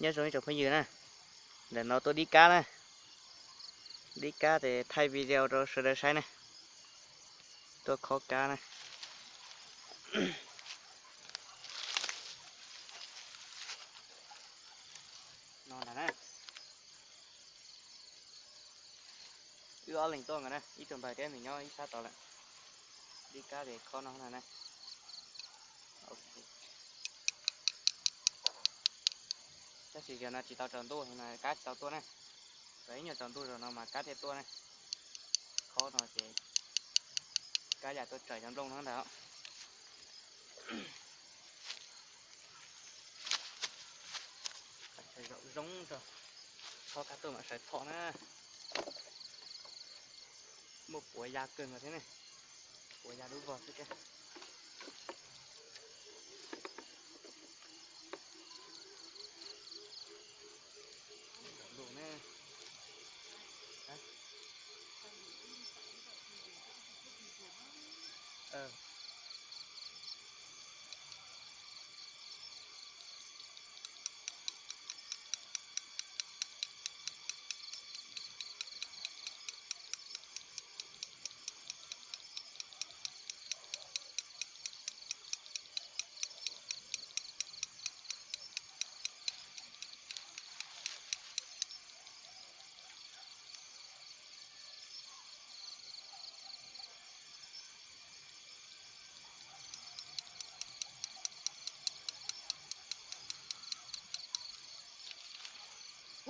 Nyob zoo ib tsoom phooj ywg na, ntawm no tuaj dib kab na, dib kab ces thaij video rau sawv daws saib na, tuaj khob kab na. No ntag na. Wb ob leeg tuaj nkaus na, ib tug npawg thiab nws nyob ib sab tod lawm. Dib kab ces khob no na. Tab sis zaum no tsis tau tsaus ntuj no kab tsis tau tuaj na. Txog ib nyuag tsaus ntuj zaum no mas kab thiaj tuaj na. Khob no ces kab yam tuaj tsaws cov nplooj no ntag. Zaum zoo rau, khob kab tuaj mam sawv txhom na. Muaj puav ya kawg nkaus thiab ne, puav ya lub vog xwb thiab. Lus ne.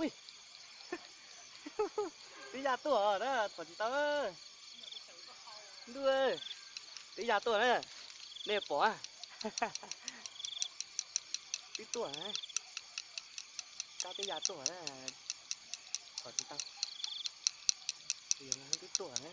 Ui, tib yam tuaj na, txhom tsis tau. Ntuj, tib yam tuaj na, nej pom. Tib tuaj na, kab tib yam tuaj na, txhom tsis tau. Tib tuaj na.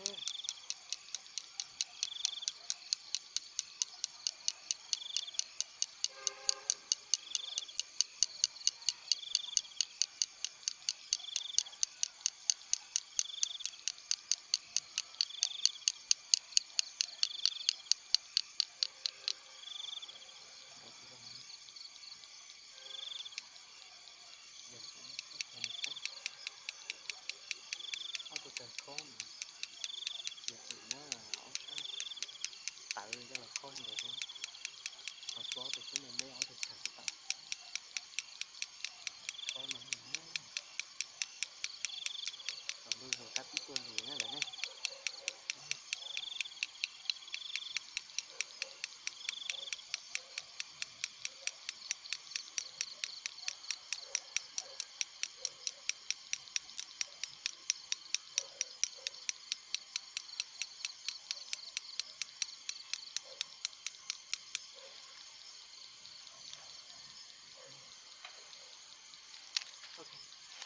Ob tug tawg khob, ces tsis muab ob sab tawv coj los khob ntawd, ho tua ob tug xub me me ob tug tawg tsis tau. Khob no, tsaus ntuj zus kab pib tuaj zus na lawm ne.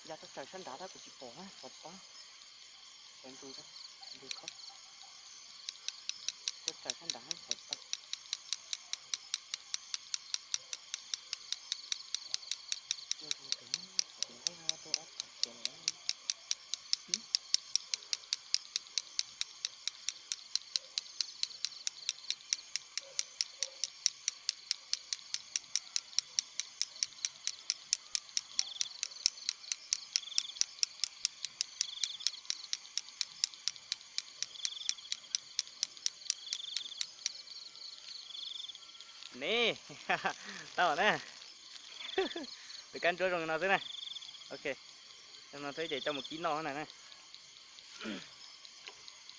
Ya tuaj tsaws sab nrad tab kuv tsis pom na, txhom tsis tau. Sawv ntsug, ntsug khob. Tuaj tsaws sab nrad txhom tsis tau. Tuaj zus tus, tus nqaij no tuaj ob tag kiag lawm. Ne, tau na. Tus kab ntsuab zoo li no xwb na. Ok, zoo no xwb ces coj mus kib noj na.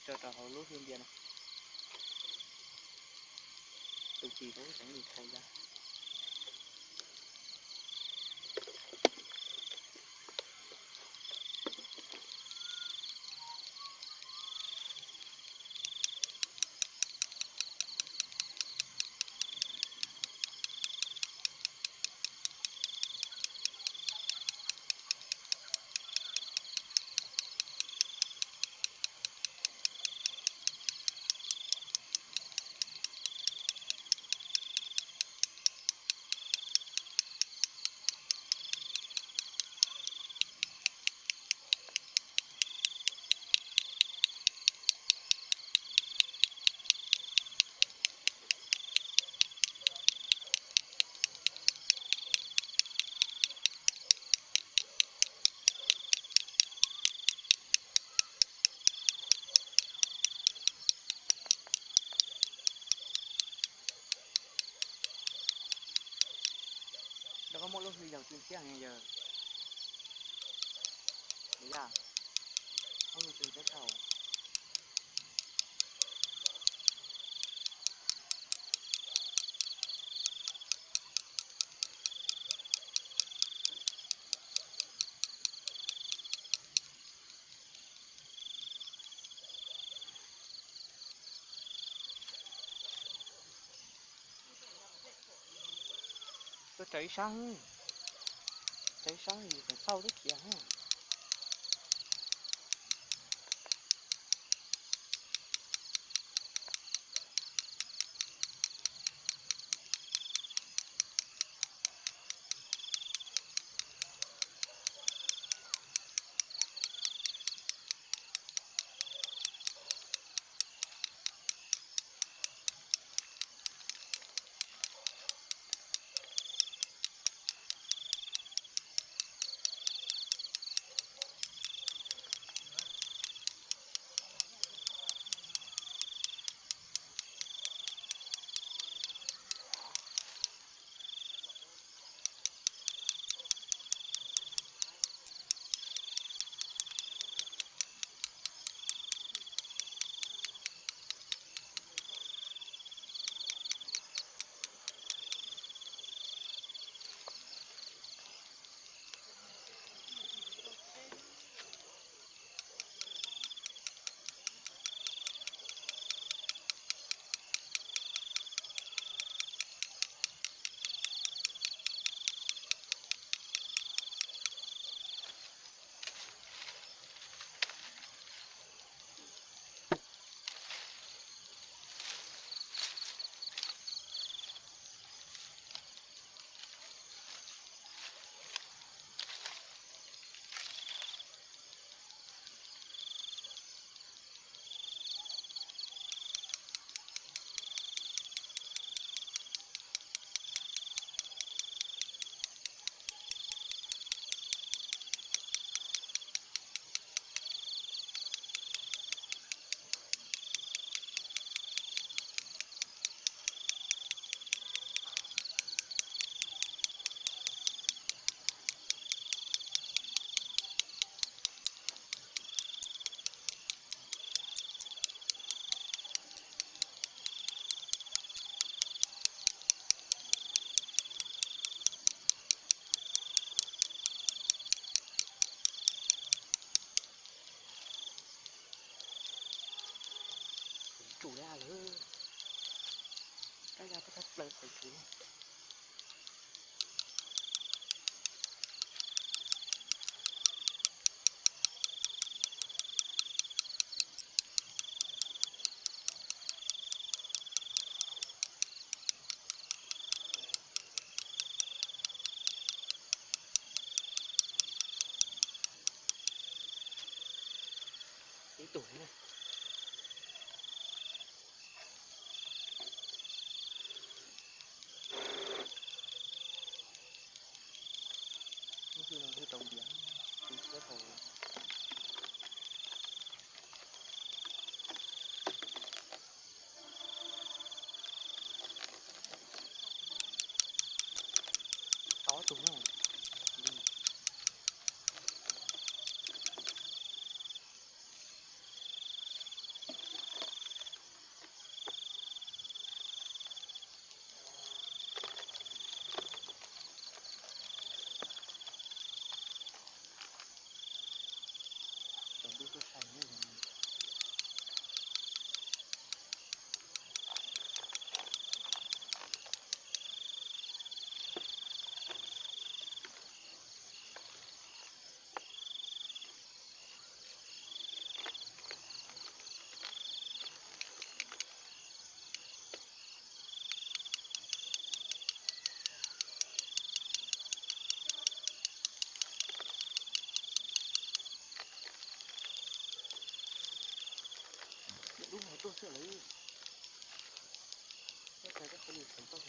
Tso rau hauv lub hlwb ntiag no. Tus tis rau lub seev li thaij ya. Muaj lub hwj yog tsis ntxhiab heev yawg. Yog, muaj lub tsis ntxhiab tau. Tuaj tsaws ib sab, tsaws ib sab es tseem xauj tib kiag. Tsum li lawm, kab ya peb thaj plaws qhov tsuv. Ib tug thiab. Lub hwj no hwj tau ntiav, tsis tau. Ob tug na. Tsaus ntuj tuaj sai nyob zoo. Lub no tuaj xwb lawm. Teb chaws teb qhov li tseem tuaj.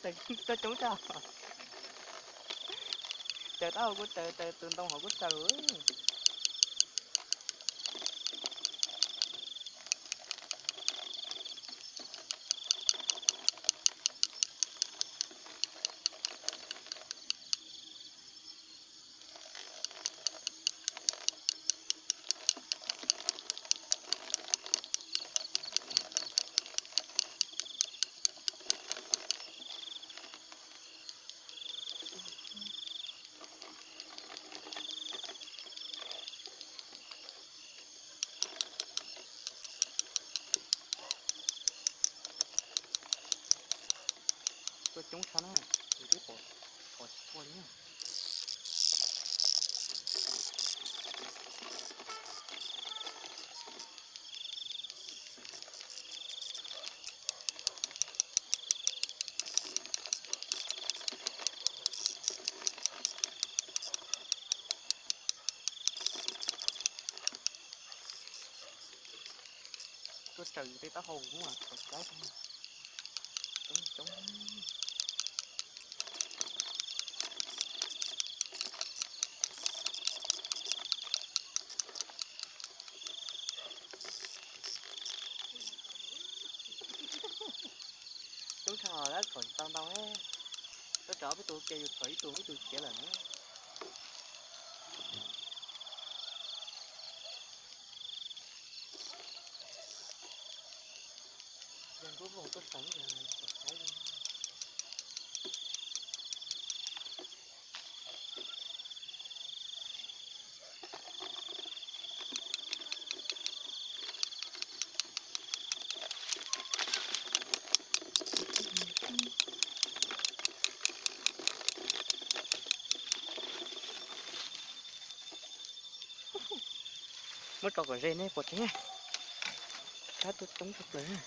Raws coob tshaj. Raws taub hau kuj raws, raws tus ntoo hauv kuj raws. Tuaj coob tshaj na, twb pom, pom tsis tshua li na. Tuaj raws tej taub hau kuv mas txhaum tau coob coob. Coob tshaj lawm, txhaum tsis tau ntau. Tuaj raws ob peb tus ua ke yus txhaum ib tug ib tug khiav lawm na. Yog nruab vog tuaj raws yog txhaum saib. Muab tso kom ze nej pom tseeb. Sab tuaj coob tshaj plaws.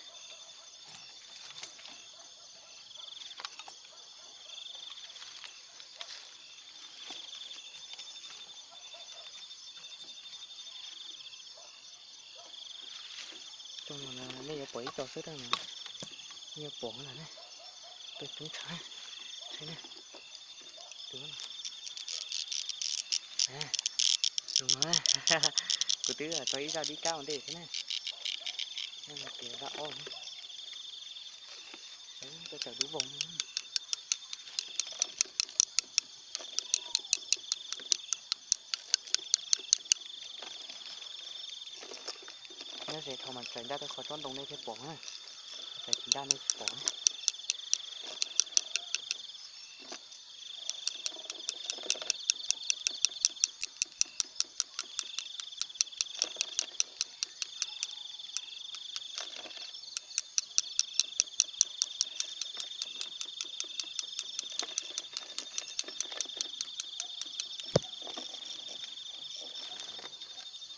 Cov no nej yuav pom ib co xwb tab, nej yuav pom lawm ne. Tuaj coob tshaj, saib na. Tus no, tus no, kuv twb tso ib zaj dib kab ua ntej thiab na. Tias zaj ob, tuaj raws dub vog. Nyob ze dhau mas txais nraj rau qhov tsob ntoo nej thiaj pom na, txais tsis nraj nej tsis pom na.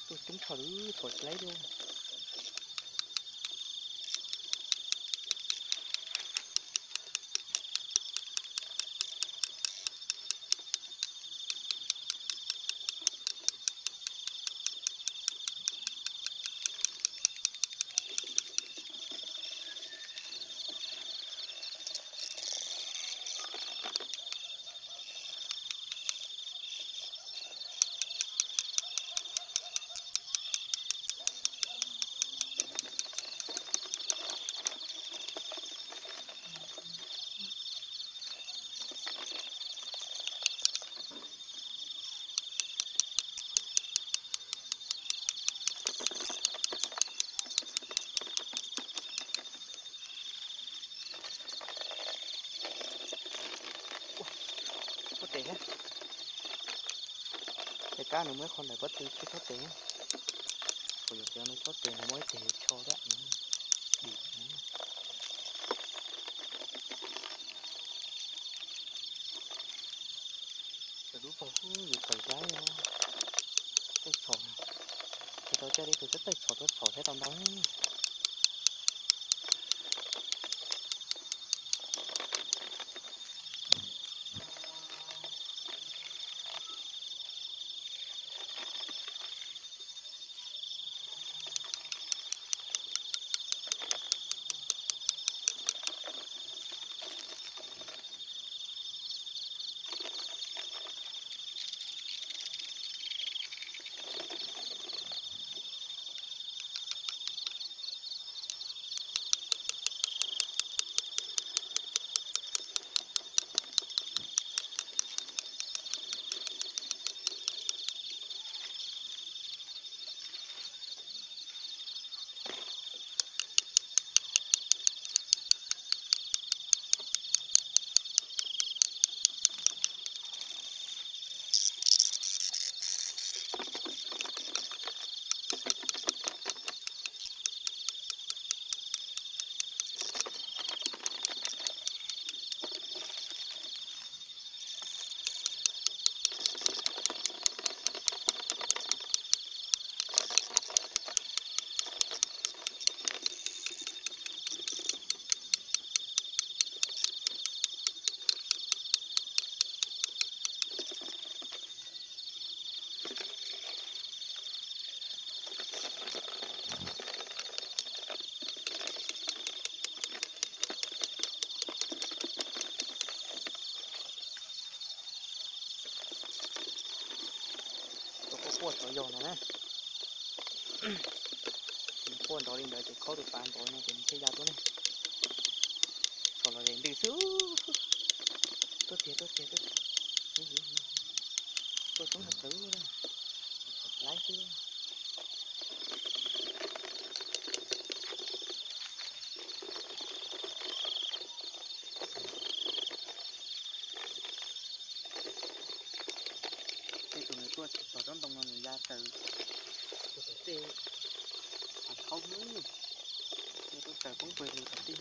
Tuaj coob tshaj lawm, txhaum tsis laib li. Txhob tes thiab. Tej kab nws muaj ib qho ntawm pob tw tsis txhob tes. Kuv yuav tias nws txhob tes nws muaj ib teg tsho thiab. Cov dub paug yus txawm laib os. Tej txhom, ces tau coj li tus txawj txhom tuaj txhom thiab tau ntau. Yog no na, quaj nrov li ntawd ces khaub tus pas nrov no ces nws thiaj ya tuaj ne. Txhos los daim ntws xwb. Tuaj tiag, tuaj tiag, tuaj tiag. Tuaj xoob hauv plawv, txhom plab xwb. Tej tus nws tuaj txog tsob ntoo no nws ya raws, ua tom tej, khaub, nws tuaj raws poob pawg lug tom tej.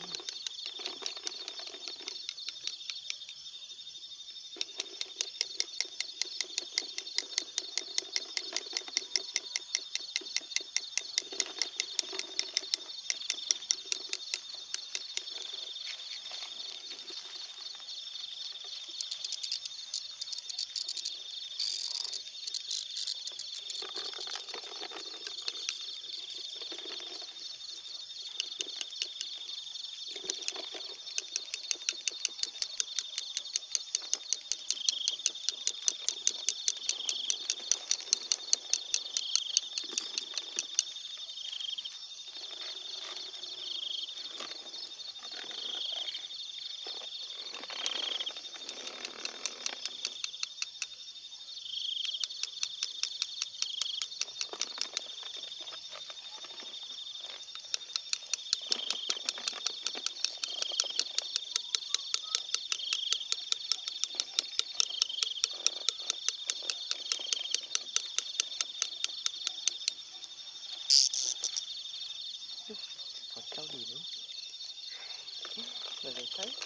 Qhov tsaub dim lawm, lawv saib.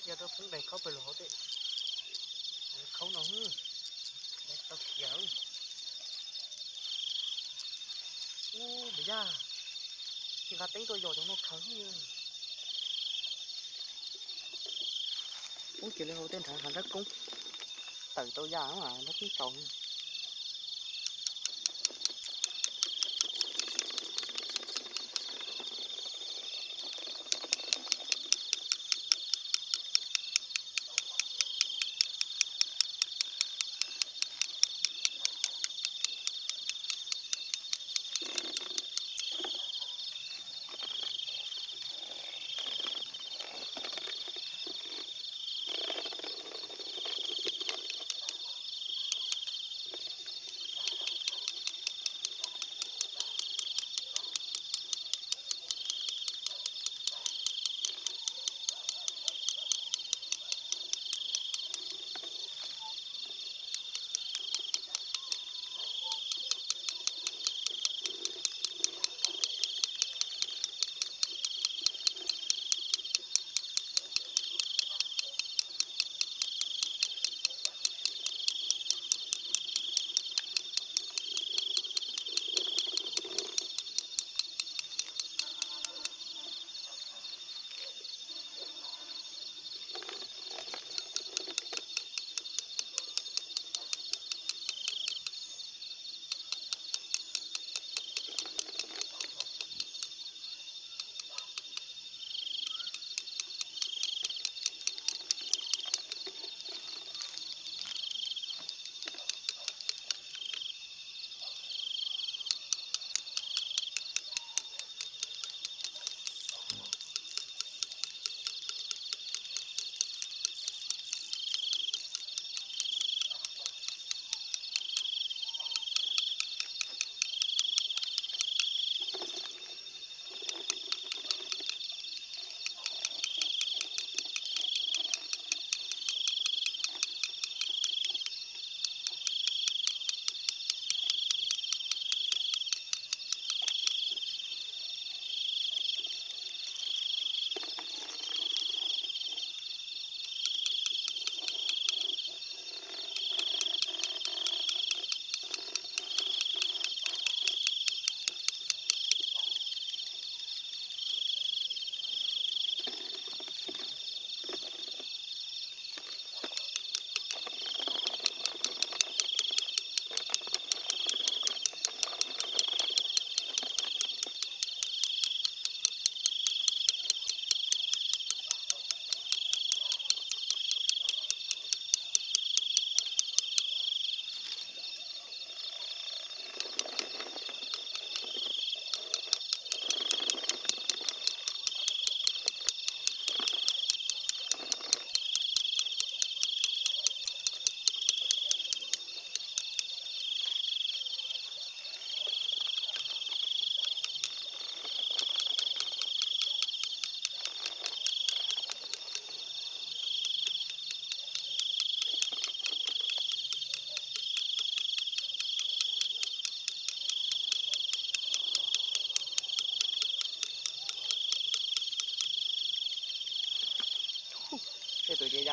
Yog rau poob daim khaub pawg lug hauv tej, khaub no, tau kiag. Ub, npam yaj, tsis nqa teeb tuaj yos cov no khaws. Ub, cia li hau tej nrhav hav nrab koob, tawm tau yaj mas nrab koob tsaus.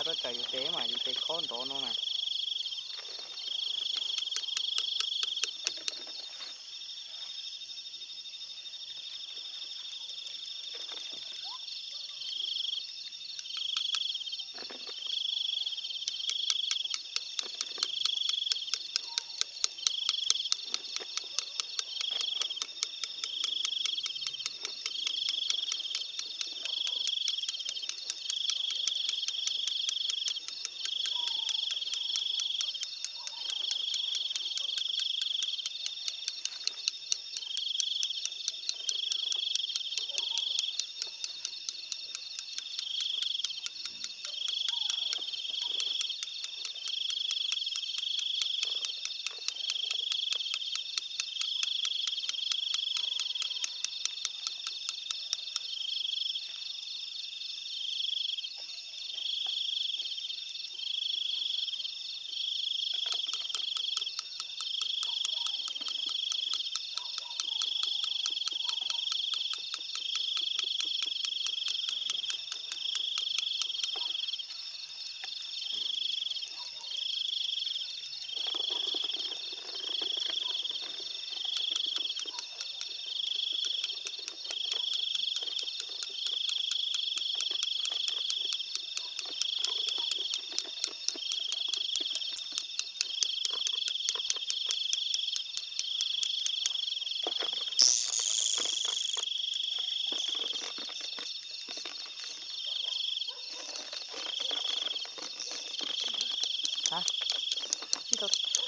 Tuaj raws yus tes mas yus tes khob nrov no na.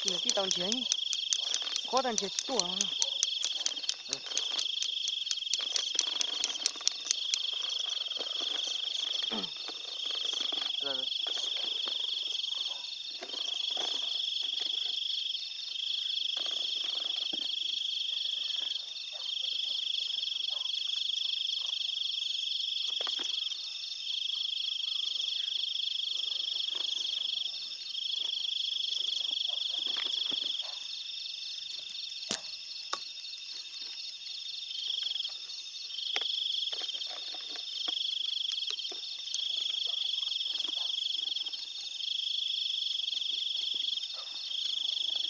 Tij tau nrhiav, khuab tau nrhiav tsis tuaj.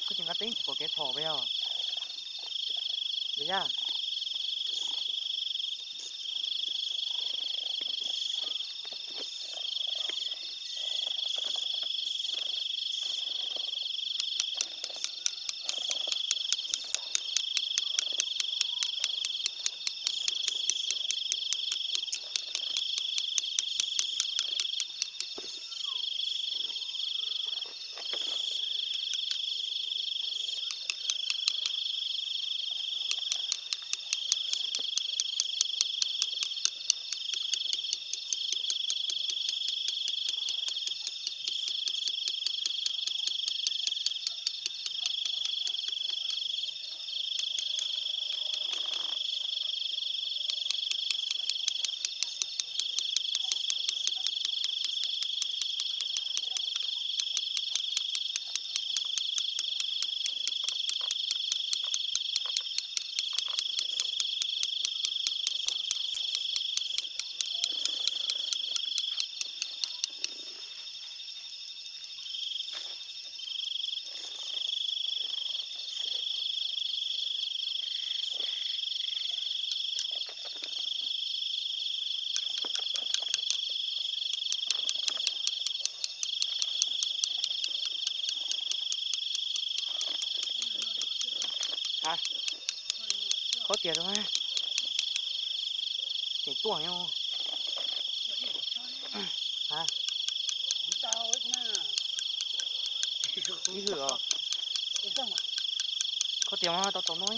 Koj tsis nqa teeb tsis pom kev phom pes yog? Yog yaj. Khob tiag rau, tseem tuaj nyob. Ib hwm os. Khob tiag mas tau tau no.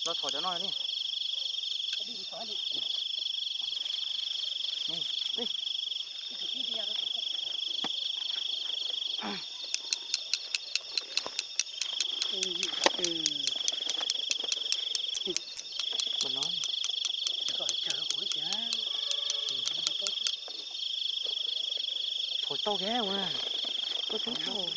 Los txhom cov no li. Txhom tau thiab ua, koj tub thaum.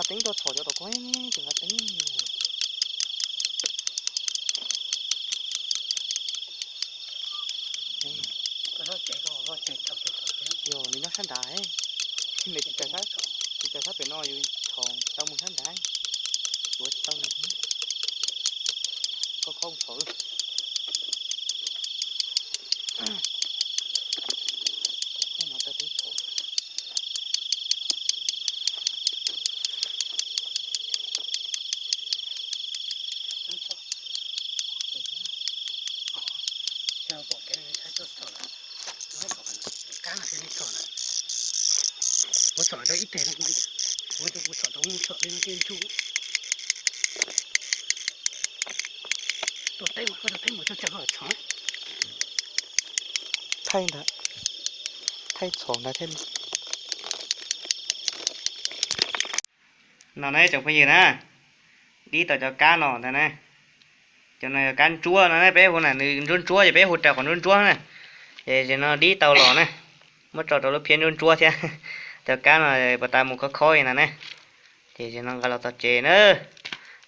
Teeb tuaj txhom cov tom koj, tsis nqa teeb. Yog nws nyob sab nrad, me tsis tawm sab pem no yus txhom tsis tau mus sab nrad, tuav tsis tau nws. Koj khob txhom. Kuv txhom rau ib teg, kuv txhom rau mus txhom li no thiaj ntsuj. Tuaj teb mus, tuaj teb mus, tuaj teb mus, txhom. Thaij ntag, thaij txhom ntag thiaj li. No ne tsoom phooj ywg na, dib tau cov kab no ntag na. Cov no yog kab ntsuab no ne, peb hu na, nws ntsuab ntsuab ces peb hu raws qhov ntsuab ntsuab na. Ces no dib tau los na, muab tso rau lub phiab ntsuab ntsuab thiab. Cov kab no puas tas mus khob khob li no ne. Ces no nqa los txog tsev na,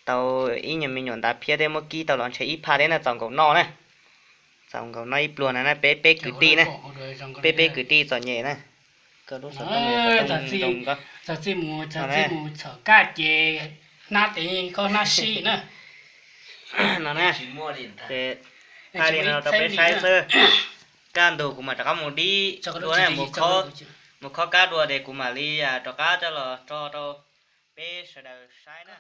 tau ib nyuag me nyuam ntav phiab thiab muab kib tau los ntshe ib phaj thiab na, txaus nkaus noj na. Txaus nkaus noj ib pluag na, peb peb kwv tij na, peb peb kwv tij txom nyem na. Koj lub xov tooj, xov tooj zoo nkauj. Txog txij mus, txog txij mus txhom kaj ces hnab tes koj hnab sib na. No na, ces thaij li no rau peb saib xwb. Kaj ntug kuv mam rov qab mus dib dua na, mus khob kab dua ces kuv mam li rov qab coj los tso rau peb sawv daws saib na.